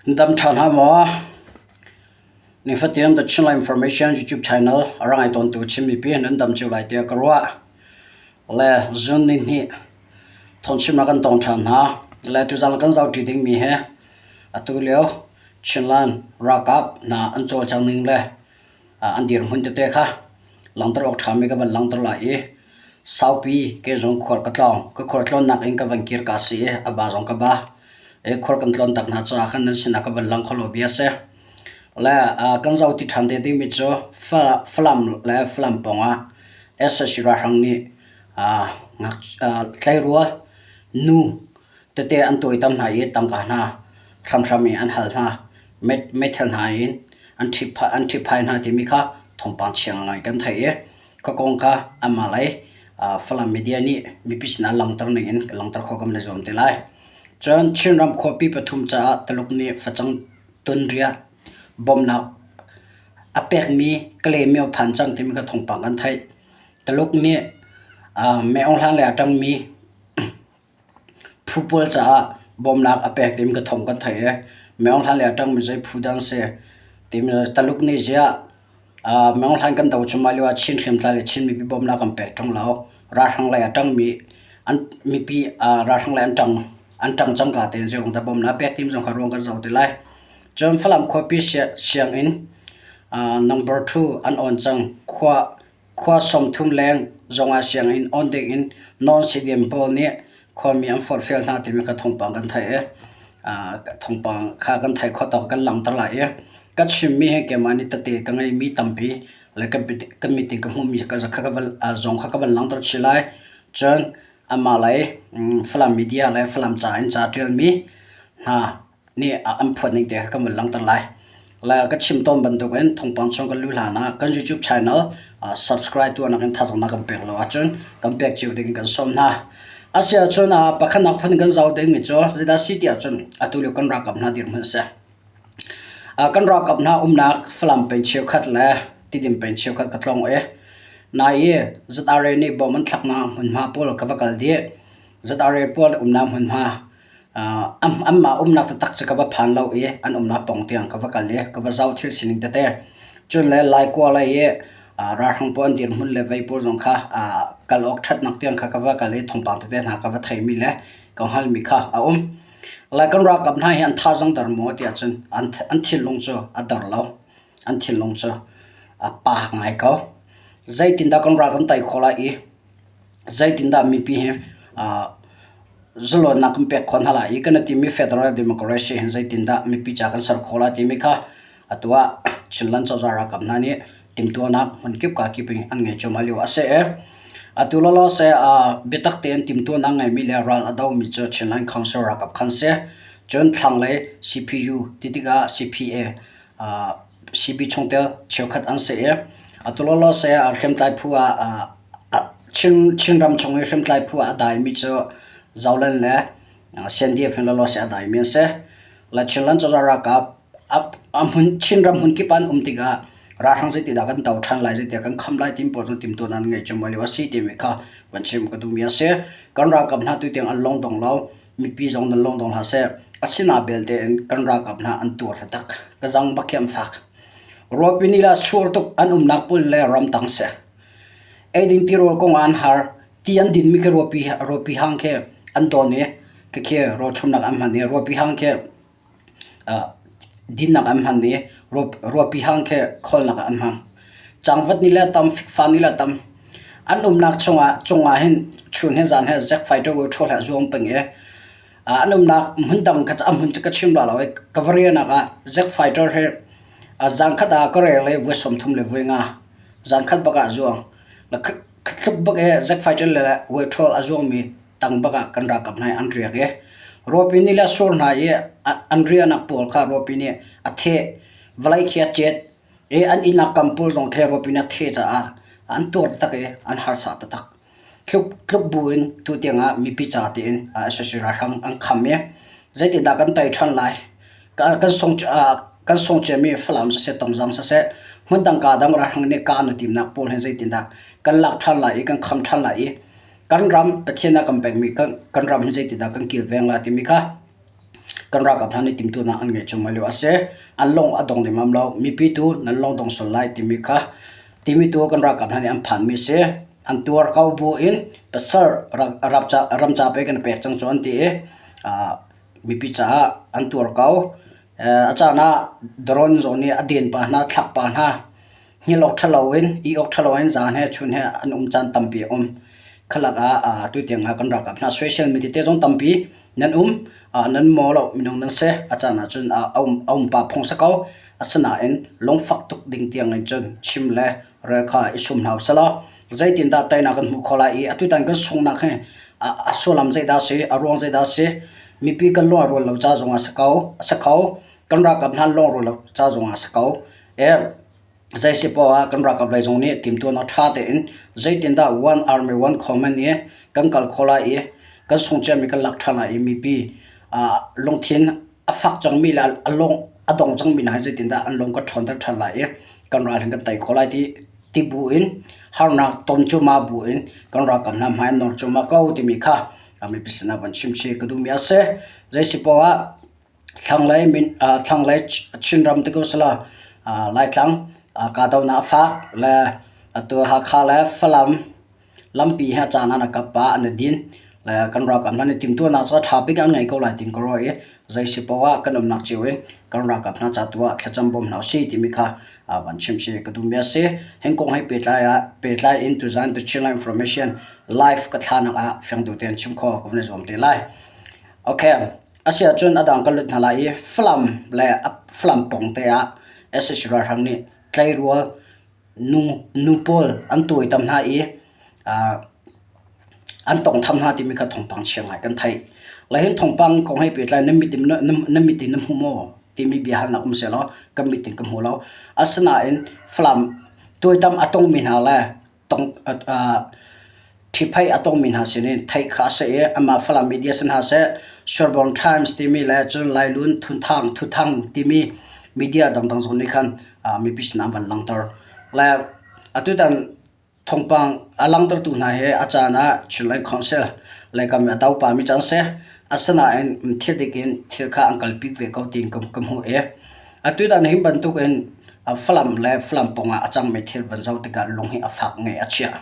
Dam ṭha hna maw? Nifatin The Chinland Information YouTube channel a rak ngai tawntu Chin mipi nan dam cio lai tiah ka ruah. Le zun ni hnih thawngchimnak kan tong ṭhan hna. Le tuzaan kan zohṭi dingmi hi atu lio Chinland ralkap hna an cawlcang ning le an dirhmun tete kha langhter awk ṭhami ka van langhter lai i saupi kei zong khual ka tlawng. Ka khual tlawnnak in ka van kir ka si i a ba zong ka ba. I khual kan tlawn tak hna caah khan nan sinah ka van lang kho lo bia a si. Le kan zoh ti ṭhan te dingmi cu Falam le Falam pawngah sac ralhrang nih tleirual nu tete an tuaitam hna i tangka hna hramhram in an hal hna. Meithal hna in an ṭhipphai hna timi kha thawngpang chia ngai kan theih i ka kong kha anmah lei Falam media nih mipi sinah langhter ning in kan langhter khawh kan i zuam te lai. Cun Chinram khuapi pathum caah Taluk nih facang tunriah bawmhnak a pekmi Kalaymyo phan cang timi kha thawngpang kan theih. Taluk nih Meh-Aung Hlaing lei a ṭangmi Phu pawl caah bawmhnak a pek timi ka thawng kan theih i Meh Aung Hlaing le a ṭangmi zei phu dah an si timi Taluk nih ziah Meh Aung Hlaing kan do cuahmah lioah Chin hriamtlai le Chin mipi bawmhnak kan pek ṭung lo. Ralhrang lei a ṭangmi an mipi ralhrang lei an ṭang an ṭang cangka tein zeiruang dah bawmhnak a pek timi zong kha ruang kan zoh te lai. Cun Falam khuapi sianginn number two an awn cang. Khua Khua 30 leng zongah sianginn on dingin non-CDM pawl nih khuami an forhfial hna timi kha thawngpang kan theih i thawngpang kha kan theih khawh tawk kan langhter lai i ka chimmi hi keimah nih tete ka ngeihmi tampi le ka mit in ka hmuhmi zong kha ka van langhter chih lai. Cun amah lei Falam media le Falam ca in ca ṭialmi hna nih an phuat ning te kha kan van langhter lai. Le ka chim tawn bantukin thawngpang chung kan luh hlan ah kan YouTube channel subscribe tuahnak in thazaang na kan pek lo ahcun kan pek cio ding in kan sawm hna. Asi ahcun pakhatnak phun kan zoh dingmi cu zeidah si ti ahcun atu lio kan ralkap hna dirhmun a si. Kan ralkap hna umnak Falam peng cheukhat le Tidim peng cheukhat ka tlawng i nai i ZRA nih bom an thlaknak hmunhma pawl ka va kal dih. ZRA pawl umnak hmunhma Anmah umnak taktak cu ka va phan lo i an umnak pawng tiang ka va kal i ka va zoh thil sining tete. Cun le Laikua lei i ralhrang pawl an dirhmun le vei pawl zong kha kal awk ṭhatnak tiang kha ka va kal i thawngpang tete hna ka va theimi le ka hngalhmi kha a um. Lai kan ralkap hna hi an thazaang dar maw tiah cun an thinlung cu a dar lo. An thinlung cu a pa ngai ko. Zeitindah kan ral kan tei khawh lai i zeitindah mipi hi zalawnnak kan pek khawh hna lai i kan i timi federal democracy hin zeitindah mipi ca kan ser khawh lai timi kha atu ah Chinland cozah ralkap hna nih timhtuahnak hmunkip ka kip in an ngei cuahmah lio a si i atu lawlaw se biatak tein timhtuahnak ngeimi le ral a domi cu Chinland Council ralkap khan si. Cun thlanglei CPU ti tikah CPA CB chungtel cheukhat an si i atu lawlaw se hriamtlai phu ah Chinram chung i hriamtlai phu ah a daimi cu Zoland le CNDF hin lawlaw se a daimi an si. Le Chinland cozah ralkap Chinram hmun kip ah an um tikah ralhrang zeitidah kan do ṭhan lai, zeitiah kan kham lai timi pawl cu timhtuahnak an ngei cuahmah lio a si timi kha van chim ka duhmi a si. Kan ralkap hna tutiang an lungdong lo. Mipi zong nan lungdong hlah seh. Asina belte in kan ralkap hna an tuar taktak. Ka zang bak hi an fak. Ruahpi ni la sur tuk an umnak pul le ramtang si. Eiding tirawl kong ah an har. Ti an dinmi khi ruahpi, ruahpi hang khi an dawn i khikhi rawlchumnak an hman i ruahpi hang khi dinnak an hman i ruahpi hang khi kholnak ah an hmang. Cangvat ni le tam, fikfa ni le tam. An umnak chungah cungah hin chun he zan he zack fighter ṭhawl he a zuang peng i an umnak hmun dang kha a hmun cu ka chim la lo i ka va riahnak ah zack fighter hi zan khat ah ka rel i voi 30 le voi nga zan khat bak ah a zuang. Tluk bak i zack fighter le voi ṭhawl a zuangmi tang bak ah kan ralkap hna hi an riak i rawpi nih le sur hna i an riahnak pawl kha rawpi nih a theh vawlei khi a cet i an inn ah kam pawl zong khi rawpi nih a theh caah an tuar taktak i an harsa taktak. Tluk tluk bu in tutiang ah mipi ca tiin sac ralhrang an kham i zeitindah kan tei ṭhan lai? Kan sung kan sung ciami Falam siseh Tongzang siseh hmundang kaa dang ralhrang nih kaa na timnak pawl hi zeitindah kan lak ṭhan lai i kan kham ṭhan lai i kan ram Pathian a kan pekmi kan ram hi zeitindah kan kilveng lai timi kha. Kan ralkap hna nih timhtuahnak an ngeih cuahmah lio a si. An lung a dong lemmam lo. Mipi tu nan lung dong sual lai timi kha timi tu kan ralkap hna nih an phanmi a si. An tuar ko bu in pasal ramca pei kan pek cang cu an ti i mipi caah an tuar ko. A caan ah drone zong nih a den pah hna, thlak pah hna. Hngilh awk ṭha loin, ih awk ṭha loin zaan he chun he an um caan tampi a um. Khalak ah atu tiang ah kan ralkap hna social media te zong tampi nan um. Nan maw lo minung nan si. A caan ahcun a um pah phung si ko. Asinain lungfak tuk ding tiang in cun chim le rel kha i sum hna usih Zeitindah teinak kan hmuh khawh lai i atutan kan sunghnak hi a sullam zeidah a si, a ruang zeidah a si, mipi kan lung a rual lo ca zong ah si ko, a si kho. Kan ralkap hna lung a rual lo ca zong ah a si ko. Zei si poah ah kan ralkap lei zong nih timhtuahnak ṭha tein zeitindah one army one command i kan kal khawh lai i kan sung ciami kan lak ṭhan lai i mipi lungthin a fak cangmi le a lung a dong cangmi hna hi zeitindah an lung kan ṭhawnter ṭhan lai i kan ral hin kan tei khawh lai ti ti bu in harnak ton cuahmah bu in kan ralkap hna hmai an nawr cuahmah ko timi kha mipi sinah van chim chih ka duhmi a si. Zei si poah ah Thlanglei Chinram ti ko selaw Laitlang kahdohnak a fak le atu Hakha le Falam lampi hi a caan ah na kap pah an i din le kan ralkap hna nih timhtuahnak cu a ṭha bik an ngei ko lai tiin ka ruah i zei si paoh ah kan umnak cio in kan ralkap hna ca tu ah thlacam bawm hna usih timi kha van chim si ka duhmi a si. Hi kong he pehtlai in tuzaan The Chinland Information live ka thlanak ah fiang deuh tein chim khawh ka van i zuam te lai. Okay. Asiahcun a dang kan lut hna lai i Falam le Falam pawng te ah sac ralhrang nih tleirual nu, nu pawl an tuaitam hna i an tongtham hna timi kha thawngpang chia ngai kan theih. Le hin thawngpang kong he pehtlai nan mit in nan mit in na hmu maw timi bia halnak um sehlaw kan mit in ka hmu lo. Asinain Falam tuaitam a tongmi hna le Ṭhiphaih a tongmi hna sinin theih kha a si i amah Falam media si hna seh, Sherborne Times timi le cun Lailun Thunthang Thuthang timi media dangdang zong nih khan mipi sinah an van langhter. Le atutan thawngpang a langhtertu hna hi a caan ah Chinland Council le kam i a do pami cu an si. Asinain thil dik in thil kha an kalpi ve ko tiin ka hmuh i atutan hi bantukin Falam le Falam pawngah a cangmi thil van zoh tikah lung hi a fak ngai a chiah.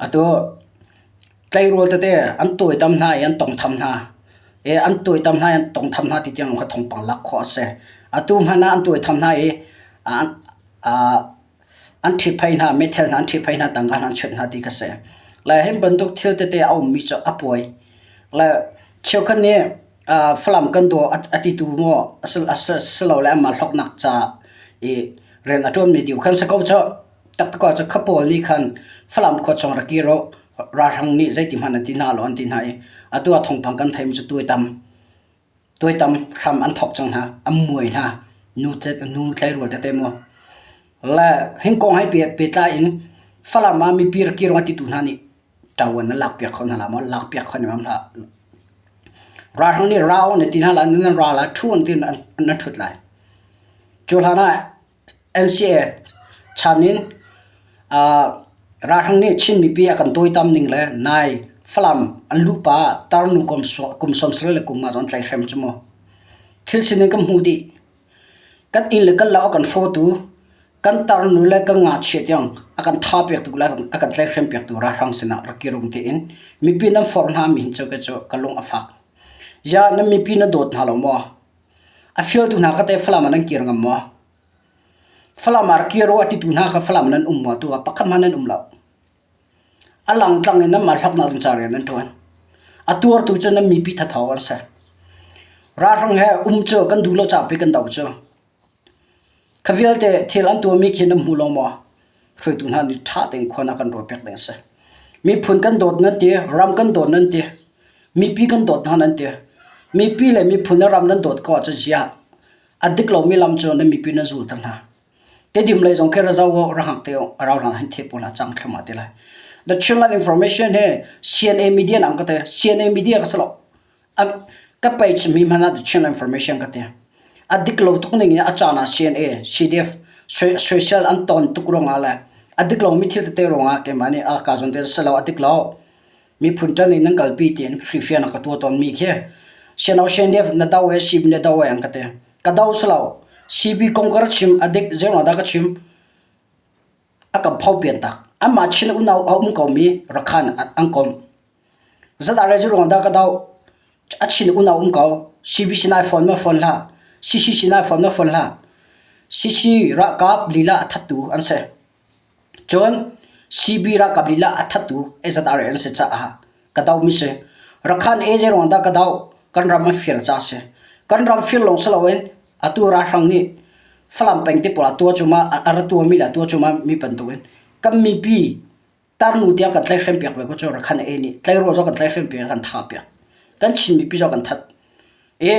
Atu tleirawl tete an tuaitam hna i an tongtham hna. I an tuaitam hna i an tongtham hna ti tiang kha thawngpang lak khawh a si. Atu hmanh ah an tuaitam hna i an ṭhipphei hna, meithal hna an ṭhipphei hna, tangka hna an chunh hna ti kha si. Le hi bantuk thil tete a ummi cu a puai. Le cheukhat nih Falam kan daw a titu maw silole anmah hlawknak ca i rian a ṭuanmi deu khan si ko cu. Taktak ah cun kha pawl nih khan Falam khua chung rak kir u, ralhrang nih zeiti hmanh an ti hna lo an ti hna i atu ah thawngpang kan theimi cu tuaitam tuaitam hram an thawk cang hna, an muai hna, nu nu tleirual tete mu. Le hin kong he pehtlai in Falam ah mipi rak kir u a titu hna nih ṭavuan na lakpiak kho hna la maw? Lakpiak kho hna hlah. Ralhrang nih ra na ti hna lai, nan ra lai, ṭhu an ti na ṭhut lai. Cu hlan ah NCA chan in ralhrang nih Chin mipi a kan tuaitam ning le nai Falam an luh pa ah tarnu kum 90 le kum nga zong an tlaihhrem cu mu. Thil sining kan hmuh dih. Kan inn le kan lo a kan hrawtu Kan tarnu le kan ngakchia tiang a kan tha piaktu le a kan tlaihhrem piaktu ralhrang sinah rak kir um tiin mipi nan forh hna mi hin cu cu ka lung a fak. Ya nan mipi na dawt hna lo maw? A fialtu hna kha teh Falam ah nan kir ngam maw? Falam ah rak kir u a titu hna kha Falam ah nan um maw? Tu ah pakhat hmanh nan um lo. A langtlang in nanmah hlawknak ding ca rian nan ṭuan. A tuartu cu nan mipi thatho an si. Ralhrang he um cu kan duh lo ca pi kan doh cu. Kha vialte thil an tuahmi khi nan hmu lo maw? Hruaitu hna nih ṭha tein khua na kan ruahpiak ding a si. Miphun kan dawt nan ti, ram kan dawt nan ti, mipi kan dawt hna nan ti. Mipi le miphun le ram nan dawt ko ahcun ziah a dik lomi lam cu nan mipi nan zulter hna. Tedim lei zong khi ra zoh u, ra hngak te u, a rau hlan hin thil pawl hna cang thluahmah te lai. The Chinland Information hi CNA media nang ka te, CNA media ka si lo. Ka page mi hmanh ah The Chin Information ka ti. A dik lo tuk ning in a caan ah CNA, CDF, social an ton tuk ruangah le a dik lomi thil tete ruangah keimah nih a ka zawn te si lo a dik lo. Miphun ṭan in nan kalpi tiin hrifian a ka tuah tawnmi khi. Siano CNDF na do e CB na do e an ka ti. Ka do si lo. CB kong ka ra chim a dik zeiruang dah ka chim a kan pho pian tak. Anmah Chin unau a um komi Rakhan an komh. Zedah le zeiruang dah ka doh? A Chin unau um ko. CBC nai phone ma phone hlah. CCC nai phone ma phone hlah. CC ralkap lila a thattu an si. Cun CB ralkap lila a thattu AZRA an si caah ka dohmi si. Rakhan e zeiruang dah ka doh? Kan ram a fir ca si. Kan ram fir lawng si loin atu ralhrang nih Falam peng te pawl ah tuah cu ma a ra tuahmi le a tuah cu ma mi bantukin kan mipi tarnu tiang kan tlaihhrem piak ve ko cu Rakhan e nih tleirawl zong kan tlaihhrem piak kan thah piak. Kan Chin mipi zong kan that. E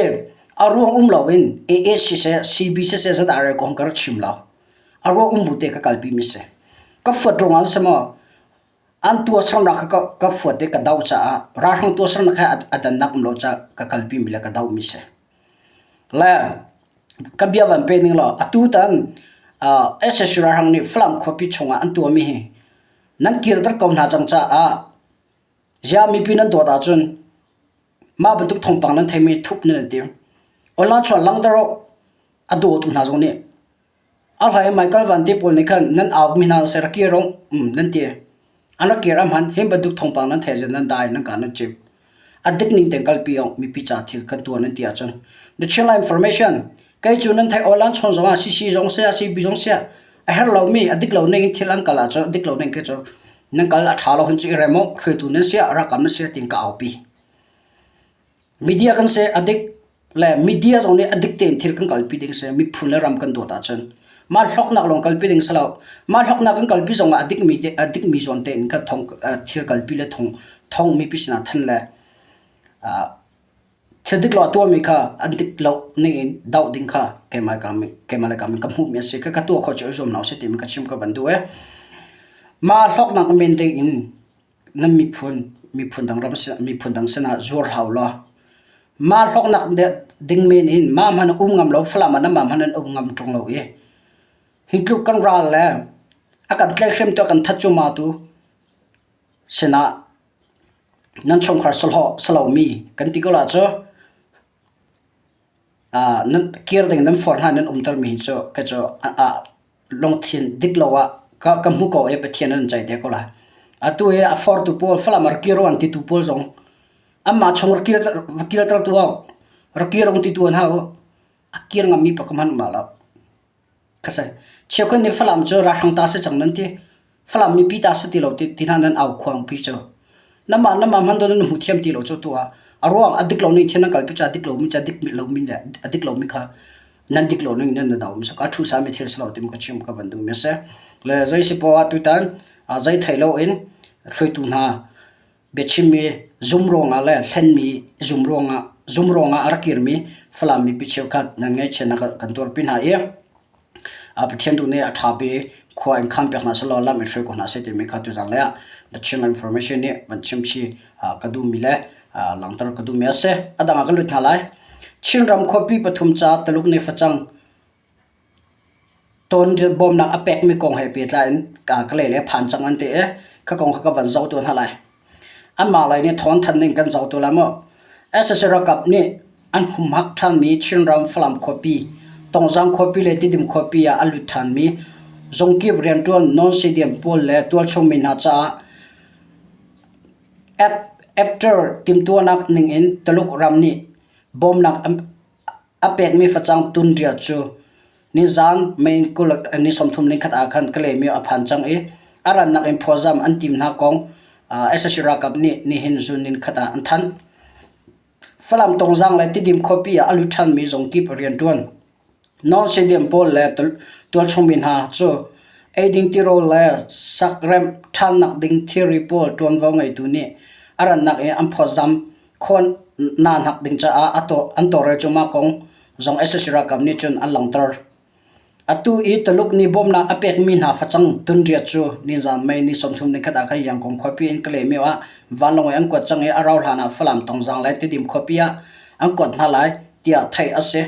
a ruang um loin AA siseh CB siseh ZRA kong ka rak chim lo. A ruang um bu te ka kalpi mi si. Ka fuat ruang ah si maw an tuahsernak kha ka fuat i ka doh caah ralhrang tuahsernak he a dannak um lo caah ka kalpi mi le ka doh mi si. Le ka bia van pe ning law atu tan SSC ralhrang nih Falam khuapi chungah an tuahmi hi nan kirter ko hna cang caah ziah mipi nan dawt ahcun mah bantuk thawngpang nan theimi thup nan i tim. Online chuan langhter uh a dawtu hna zong nih A hlei Michael Van te pawl nih khan nan aumi hna seh rak kir u nan ti. An rak kir ahman hi bantuk thawngpang nan theih nan dai nan ka nan chim. A dik ning tein kalpi awk mipi ca thil kan tuah nan ti ahcun. The Chinland Information kei cu nan theih aw lan chawn zong ah CC zong siah CB zong siah a herh lomi a dik lo ning in thil an kal ahcun a dik lo ning khi cu nan kal a ṭha lo hun cu i rem u hruaitu nan siah ralkap nan siah tiin ka aupi. Media kan si a dik le media zong nih a dik tein thil kan kalpi ding si. Miphun le ram kan dawt ahcun mah hlawknak lawng kalpi ding si lo. Mah hlawknak kan kalpi zong ah a dikmi te a dikmi zawn tein kha thong thil kalpi le thong thong mipi sinah than le thil dik lo a tuahmi kha an dik lo ning in doh ding kha keimah keimah le ka hmuhmi a si. Ka tuah khawh cu i zuam hna usih timi ka chim ka van duh ee. Mah hlawknak men tein nan miphun miphun dang ram miphun dang sinah zuar hau law mah hlawknak ding men in mah hmanh um ngam lo Falam ah nan mah hmanh an um ngam ṭung lo i hi tluk kan ral le a kan tlaihhrem tu a kan that cu ma tu sinah nan chungkhar sahlawh salomi kan ti ko la cu nan kir ding nan forh hna nan umter mi hi cu ka cu lungthin dik lo ah ka ka hmu ko i Pathian an ceih te ko lai. Atu hi a fortu pawl Falam rak kir an titu pawl zong anmah chung rak kir va kirter tu rak kir ung titu an hau a kir ngammi pa ka hman ma lo. Khasai cheukhat nih Falam cu ralhrang ta si cang nan ti. Falam mipi ta si ti lo ti hna nan au khuang pi cu. Namah namah hman do nan hmu thiam ti lo cu tu ah a ruang a dik lo ning thian nan kalpi ca dik lo mi ca dik lo mi le a dik lo mi kha nan dik lo ning nan na dau mi ka thu sa mi thil si lo ti ka chim ka van duh mi se le zei si po ah tutan zei thei lo in hruaitu hna biachimmi zum ruangah le hlenmi zum ruangah zum ruangah a rak kirmi Falam mipi cheukhat nan ngaihchiatnak kan tuarpi hna i Pathian tu nih a ṭhapi khua in khaan piak hna sehlaw lam in hruai ko hna seh timi kha tuzaan lei ah The Chin Information nih van chimchih ka duhmi le langhter ka duhmi a si. A dang ah kan lut hna lai. Chinram khuapi pathum caah Taluk nih facang Tawn bawmnak a pekmi kong he pehtlai in ka lei le phan cang an ti i kha kong kha ka van zoh tuah hna lai. Anmah lei nih thawngthanh ning kan zoh tu lai maw? Sac ralkap nih an humhak ṭhanmi Chinram Falam khuapi, Tongzang khuapi le Tidim khuapi ah a lut ṭhanmi zungkip rianṭuan non-CDM pawl le tualchung mi hna caah APTER timhtuahnak ningin Tuluk ram nih bawmnak A pekmi facang tunria cu nizaan May 20 ni 31 ah khan Kalaymyo a phan cang i a rannak in phuazam an tim hna kong sac ralkap nih nihin zun ninkhat ah an thanh. Falam Tongzang le Tidim khuapi ah a lut ṭhanmi zungkip rianṭuan non-CDM pawl le tualchung mi hna cu eiding tirawl le sakremh ṭhannak ding thilri pawl ṭuanvo ngeitu nih a rannak in an phawtzam khawn hna ding caah an tawlrel cuahmah kong zong sac ralkap nih cun an langhter. Atu i Tuluk nih bawmhnak a pekmi hna facang tunriat cu nizaan May ni 31 ah khan Yangon khuapi in Kalaymyo ah vanlawng in an kuat cang i a rauh hlan ah Falam Tongzang le Tidim khuapi ah an kuat hna lai tiah theih a si.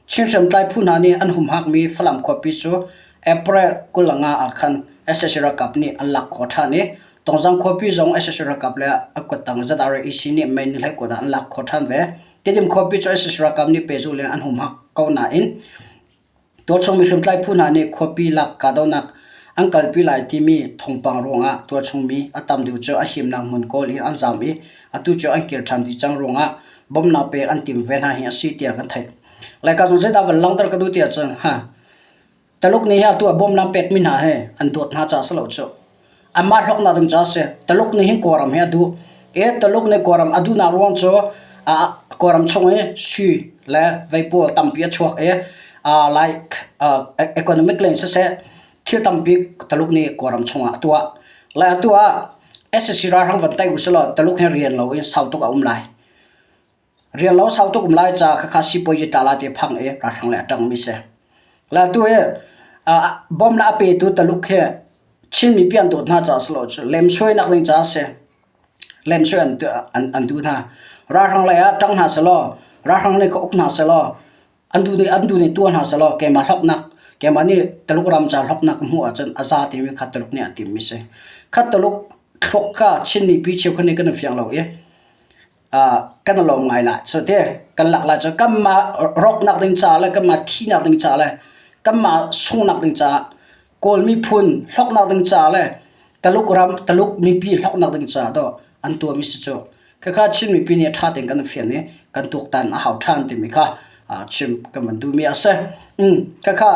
Chin hriamtlai phu hna nih an humhakmi Falam khuapi cu April 25 ah khan sac ralkap nih an lak khawh ṭhan i Tongzang khuapi zong sac ralkap le a kuttang ZRAEC nih May ni 21 ah an lak khawh ṭhan ve. Tedim khuapi cu sac ralkap nih pehzulh in an humhak ko nain tualchung mi hriamtlai phu hna nih khuapi lak kahdohnak an kalpi lai timi thawngpang ruangah tualchung mi a tam deuh cu a himnak hmun kawl in an zaam i atu cu an kir ṭhan dih cang ruangah bawmhnak pek an timh ve hna hi a si tiah kan theih. Laika zong zeidah van langhter ka duh ti ahcun ha Taluk nih hi atu ah bawmhnak pekmi hna hi an dawt hna caah a si lo cu. Anmah hlawknak ding caah a si. Taluk nih hin Kawlram hi a duh. E Taluk nih Kawlram a duhnak ruang cu Kawlram chung i sui le vei pawl tampi a chuak i like economic lei in siseh thil tampi Taluk nih Kawlram chungah a tuah. Le atu ah sac ralhrang van tei usih law Taluk hi rian loin sau tuk a um lai. Rian lo sau tuk um lai ca khakha sipuazi tla lai ti phang i ralhrang le a ṭangmi si. Le atu hi bawmnak a petu Taluk hi Chin mipi an dawt hna caah si lo cu lemsuainak ding caah a si. Lemsuai an, an, an duh hna. Ralhrang lei ah ṭang hna selaw, ralhrang nih ka uk hna selaw, an duh nih an duh nih tuah hna selaw keimah hlawknak keimah nih Taluk ram ca hlawknak ka hmuh ahcun a za timi kha Taluk nih a timmi si. Kha Taluk thluak kha Chin mipi cheukhat nih kan i fiang lo i kan i lawm ngai lai. Cu ti kan lak lai cu kanmah rawknak ding caah le kanmah thihnak ding caah le kanmah sunghnak ding caah Kawl miphun hlawknak ding caah le Taluk ram Taluk mipi hlawknak ding caah dawh an tuahmi si cu. Khakha Chin mipi nih ṭha tein kan fian i kan tuaktan a hau ṭhan timi kha chim kan van duhmi a si. Khakha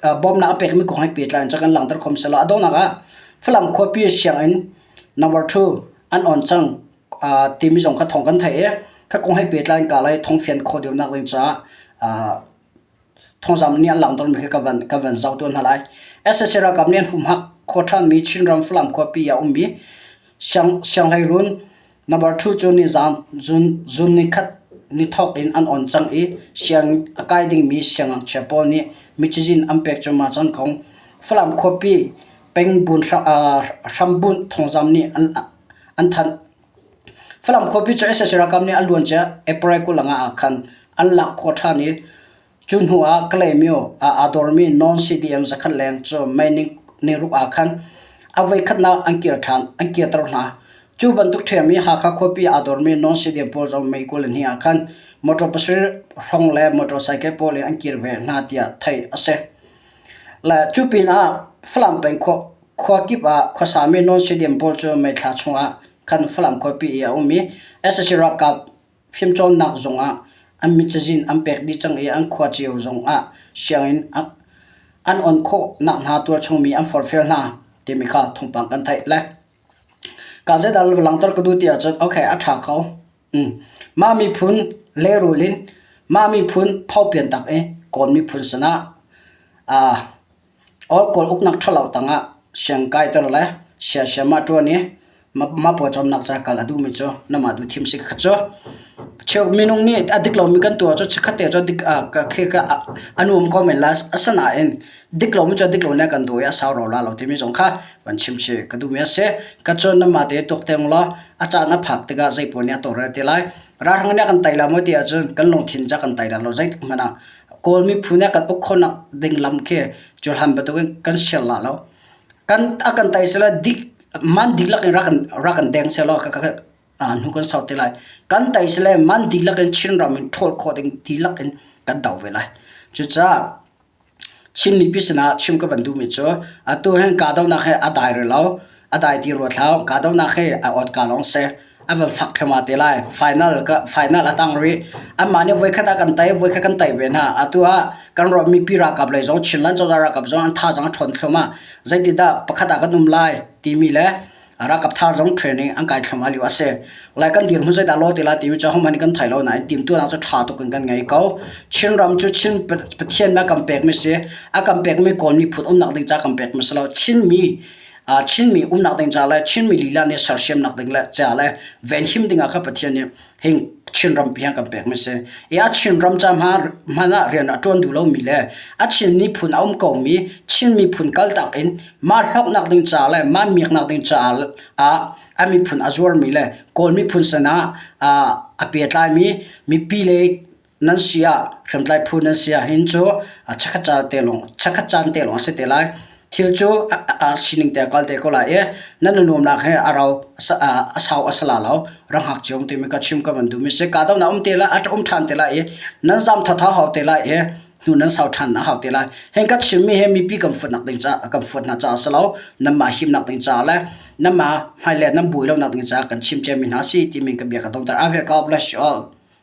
bawmnak a pekmi kong he pehtlai in cu kan langhter khom selaw a donghnak ah Falam khuapi sianginn number 2 an on cang timi zong kha thawng kan theih i kha kong he pehtlai in ka lai thawngfian khawh deuhnak ding caah thawngzam nih an langhtermi khi ka van ka van zoh tuan hna lai. SSC ralkap nih an humhak khawh ṭhanmi Chinram Falam khuapi ah ummi siang sianghleirun number 2 cu nizan zun zun nikhat ni thawk in an on cang i siang a kai dingmi siangngakchia pawl nih micazin an pek cuahmah cang kong Falam khuapi pengbun hrambunh thawngzam nih an an thanh. Falam khuapi cu sac ralkap nih a luancia April 25 ah khan an lak khawh ṭhan i cu hnu ah Kalaymyo ah aa dormi non-CDM zakhat leng cu May ni ruk ah khan a voikhatnak an kir ṭhan an kirter hna. Cu bantuk ṭhiam i Hakha khuapi aa dormi non-CDM pawl zong May 22 ah khan motor pasarih hrawng le motorcycle pawl in an kir ve hna tiah theih a si. Le cu pinah Falam peng khua kip ah khuasami non-CDM pawl cu May thla chungah khan Falam khuapi i a um i sac ralkap fimcawnnak zung ah an mit cazin an pek dih cang i an khua cio zong ah sianginn an on khawh nak hna tualchung mi an forhfial hna timi kha thawngpang kan theih le ka zeidah langhter ka duh ti ahcun okay a ṭha ko. Mah miphun lehrul in mah miphun phopian tak i Kawl miphun sinah All Kawl uknak ṭhalo tangah siang kaiter le siasiam ah ṭuan i mah pawcawmnak ca kal a duhmi cu namah duh thim si kha cu. Cheu minung nih a dik lomi kan tuah cu chikkhat te cu dik khi ka a nuam ko men lai. Asinain dik lomi cu dik lo nih a kan dawi i a sau rau la lo timi zong kha van chim chih ka duhmi a si. Ka cun namah te tuak te law a caan a phak tikah zei pawl nih a tawlrel te lai. Ralhrang nih a kan tei la maw ti ahcun kan lungthin ca kan tei la lo zeitik hmanh ah Kawl miphun nih a kan uk khawhnak ding lam khi cuhlan bantukin kan sial la lo. Kan a kan tei sila dik man dihlak in rak kan rak kan deng selaw ka ka hnu kan sau te lai. Kan tei sile man dihlak in Chinram in ṭhawl khawh ding dihlak in kan do ve lai. Cucaah Chin mipi sinah chim ka van duhmi cu atu hin kahdohnak hi a dai rih lo. A dai ti rua hlah. Kahdohnak hi a awt ka lawng si. A van fak thluahmah te lai. Final ka final a tang rih. Anmah nih voikhat ah kan tei, voikhat kan tei ve hna. Atu ah kan ram mipi ralkap lei zong Chinland cozah ralkap zong an thazaang a ṭhawn thluahmah. Zeitidah pakhat ah kan um lai timi le ralkap thar zong training an kai thluahmah lio a si. Lai kan dirhmun zeidah law ti lai timi cu ahohmanh nih kan thei lo nain timhtuahnak cu ṭha tuk in kan ngei ko. Chinram cu Chin Pathian nih a kan pekmi si. A kan pekmi Kawl miphun umnak ding ca kan pekmi si lo. Chinmi Chinmi umnak ding ca le Chinmi lila nih sersiamnak ding le ca le venhim ding ah kha Pathian nih hing Chinram pi kan pekmi si. I a Chinram ca hmanh ah rian a ṭuan duh lomi le a Chin miphun a um komi Chin miphun kaltak in mah hlawknak ding ca le mah miaknak ding ca ah a miphun a zuarmi le Kawl miphun sinah a pehtlaimi mipi le nan si ah hriamtlai phu nan si ah hin cu chakhat caan te lawng chakhat caan te lawng a si te lai. Thil cu a sining te a kal te ko lai i nan nuamnak he a rau a sau a si la lo. Rak hngak cio timi ka chim ka van duhmi si. Kahdohnak um te lai, a um ṭhan te lai i nan zam thatha hau te lai i hnu nan sau ṭhan a hau te lai. Heng ka chimmi hi mipi kan fuatnak ding ca kan fuat hna caah a si lo. Nanmah himnak ding caah le nanmah hmailei nan buai lonak ding caah kan chim ciami hna si timi ka bia ka dongter. Ave God bless you all.